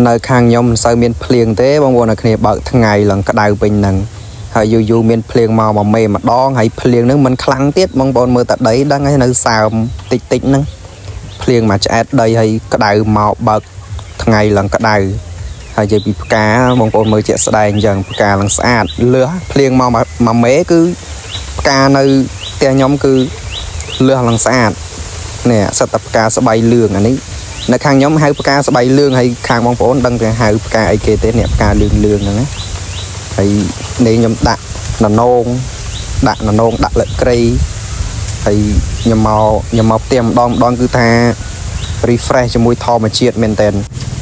នៅខាងខ្ញុំមិនសូវមានភ្លៀងទេបងប្អូនអ្នកគ្នាបើកថ្ងៃឡើងក្តៅពេញហ្នឹងហើយយូរយូរមានភ្លៀងមកមួយមេម្ដងហើយភ្លៀងហ្នឹងមិនខ្លាំងទៀតបងប្អូនមើលតែដីដឹងហើយនៅសើមតិចតិចហ្នឹងភ្លៀងមកឆ្អែតដីហើយក្តៅមកបើកថ្ងៃឡើងក្តៅហើយនិយាយពីផ្កាបងប្អូនមើលជាក់ស្ដែងអញ្ចឹងផ្កាឡើងស្អាតលឿសភ្លៀងមកមួយមេគឺផ្កានៅផ្ទះខ្ញុំគឺលឿសឡើងស្អាតនេះសិតតែផ្កាស្បៃលឿងអានេះ នៅខាងខ្ញុំហៅផ្កាស្បៃលឿងហើយខាងបងប្អូនដឹងតែហៅផ្កាអីគេទេនេះផ្កាលឿងលឿងហ្នឹងណាហើយនេះខ្ញុំដាក់ននងដាក់ននងដាក់លិចក្រៃហើយខ្ញុំមកខ្ញុំមកផ្ទះម្ដងម្ដងគឺថា refresh ជាមួយធម្មជាតិមែនតើ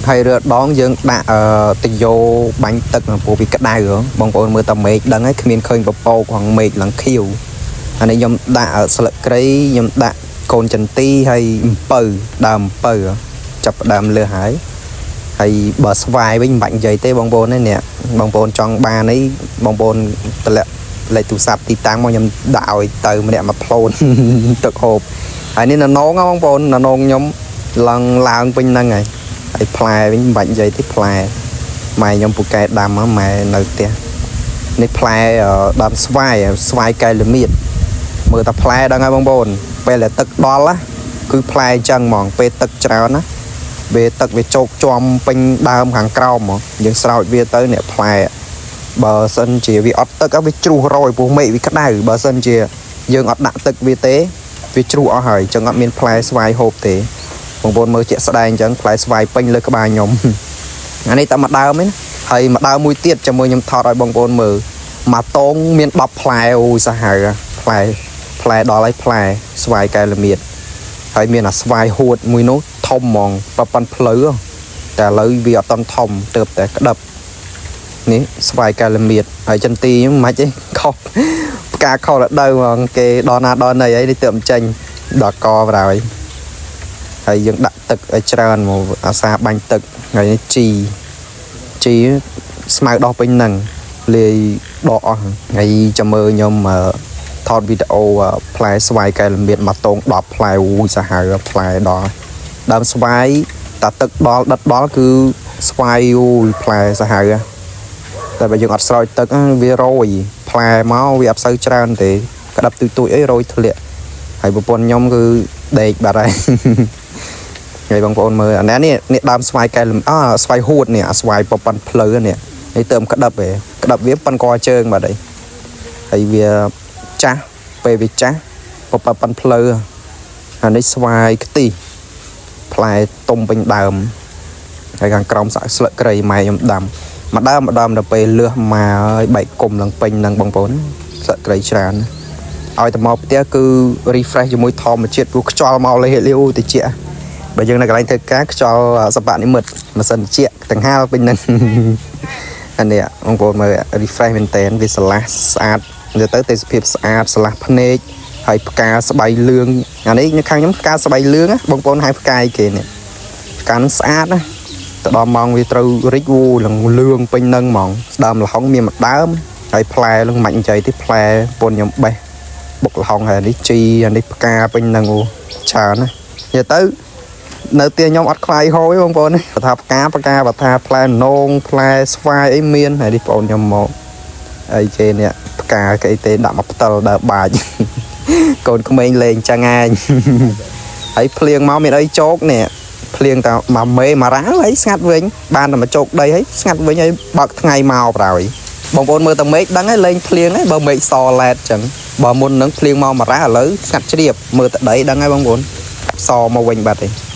ហើយរើដងយើងដាក់អឺតយោបាញ់ទឹកព្រោះវាក្តៅហ៎បងប្អូនមើលតែមេឃដឹងហើយគ្មានឃើញពពកក្នុងមេឃឡើងខៀវអានេះខ្ញុំដាក់ស្លឹកគ្រៃខ្ញុំដាក់កូនចន្ទីហើយអំពៅដើមអំពៅហ៎ ចាប់ផ្ដើមលើសហើយហើយបើស្វាយវិញមិនបាច់និយាយទេបងប្អូននេះបងប្អូនចង់បានអីបងប្អូនតម្លាក់លេខទូរស័ព្ទទីតាំងមកខ្ញុំដាក់ឲ្យទៅម្នាក់មួយផ្លូន ទឹកហូបហើយនេះននងហ៎បងប្អូនននងខ្ញុំឡើងឡើងពេញហ្នឹងហើយហើយផ្លែវិញមិនបាច់និយាយទេផ្លែម៉ែខ្ញុំពូកែដាំហ៎ម៉ែនៅផ្ទះនេះផ្លែអឺដើមស្វាយស្វាយកែលមៀតមើលតែផ្លែដឹងហើយបងប្អូនពេលដែលទឹកដល់ណាគឺផ្លែអញ្ចឹងហ្មងពេលទឹកច្រើនណា វាទឹកវាជោកជាំពេញដើមខាងក្រោមហ្មងយើងស្រោចវាទៅអ្នកផ្លែបើសិនជាវាអត់ទឹកវាជ្រុះរយពោះមេឃវាក្តៅបើសិនជាយើងអត់ដាក់ទឹកវាទេវាជ្រុះអស់ហើយអញ្ចឹងអត់មានផ្លែស្វាយហូបទេបងប្អូនមើលជាក់ស្ដែងអញ្ចឹងផ្លែស្វាយពេញលើក្បាលខ្ញុំ អានេះតែមួយដើមទេណាហើយមួយដើមមួយទៀតចាំមើលខ្ញុំថតឲ្យបងប្អូនមើលមួយតងមាន10ផ្លែអូយសាហាវផ្លែផ្លែដល់ហើយផ្លែស្វាយកែលមៀត ហើយមានអាស្វាយហួតមួយនោះធំហ្មងប៉ប៉ុនផ្លូវហ៎តែឥឡូវវាអត់តន់ធំទៅតែក្តឹបនេះស្វាយកែលមៀតហើយចន្ទីហ្នឹងមិនទេខុសផ្កាខុសរដូវហ្មងគេដល់ណាដល់ណីអីនេះទើបចេញដល់កបណ្ដោយហើយយើងដាក់ទឹកឲ្យច្រើនមកអាសាបាញ់ទឹកហើយនេះជីជីស្មៅដោះពេញហ្នឹងលាយដកអស់ហើយចាំមើលខ្ញុំអឺ ថតវីដេអូផ្លែស្វាយកែលមៀតមកតង10ផ្លែអូយសាហាវផ្លែដល់ដើមស្វាយតាទឹកដល់ដិតដល់គឺស្វាយអូយផ្លែសាហាវតែបើយើងអត់ស្រោចទឹកវារយផ្លែមកវាអត់សូវច្រើនទេក្តាប់ទុយទុយអីរយធ្លាក់ហើយប្រពន្ធខ្ញុំគឺដេកបាត់ហើយ ហើយបងប្អូនមើលអានេះនេះដើមស្វាយកែលអស្វាយហួតនេះអាស្វាយប្រព័ន្ធផ្លូវនេះនេះទៅក្តាប់ឯងក្តាប់វាប៉ុនកជើងបាត់ហើយហើយវាចាស់ពេលវាចាស់បបប៉ាន់ផ្លូវអានេះស្វាយខ្ទិះផ្លែទុំពេញដើមហើយខាងក្រោមសាក់ស្លឹកគ្រៃម៉ែខ្ញុំដាំមួយដើមមួយដើមដល់ពេលលឿសមកហើយបែកគុំឡើងពេញនឹងបងប្អូនស្លឹកគ្រៃច្រើនឲ្យតែមកផ្ទះគឺ refresh ជាមួយធម្មជាតិព្រោះខ្យល់មកលេលាវតិចបើយើងនៅកន្លែងធ្វើការខ្យល់សបនិមិត្តម៉ាស៊ីនត្រជាក់ទាំងហាលពេញនឹង អានេះបងប្អូនមើល refresh មែនតើវាស្រឡះស្អាតនិយាយទៅទេសភាពស្អាតស្រឡះភ្នែកហើយផ្កាស្បៃលឿងអានេះនៅខាងខ្ញុំផ្កាស្បៃលឿងណាបងប្អូនហៅផ្កាអីគេនេះផ្កានឹងស្អាតណាទៅដល់ម៉ោងវាត្រូវរិចវូឡើងលឿងពេញនឹងហ្មងស្ដើមល្ហុងមានមួយដើមហើយផ្លែនឹងមិនបាច់និយាយទេផ្លែពូនខ្ញុំបេះបុកល្ហុងហើយអានេះជីអានេះផ្កាពេញនឹងអូច្រើនណានិយាយទៅ នៅផ្ទះខ្ញុំអត់ខ្លាយហូយបងប្អូនបើថាផ្កាផ្កាបើថាផ្លែនងផ្លែស្វាយអីមានហើយនេះបងប្អូនខ្ញុំមកអីគេនេះផ្កាគេអីទេដាក់មកផ្តិលដើរបាច់ កូនក្មេងលេងចឹងឯង ហើយភ្លៀងមកមានអីជោកនេះភ្លៀងតែមួយមេមួយរ៉ាវហើយស្ងាត់វិញបានតែមកជោកដីហើយស្ងាត់វិញហើយបើកថ្ងៃមកប្រហើយបងប្អូនមើលតែមេឃដឹងហើយលេងភ្លៀងហើយបើមេឃសឡែតចឹងបើមុននឹងភ្លៀងមកមួយរ៉ាវឥឡូវស្ងាត់ជ្រាបមើលតែដីដឹងហើយបងប្អូនសមកវិញបាត់ហើយ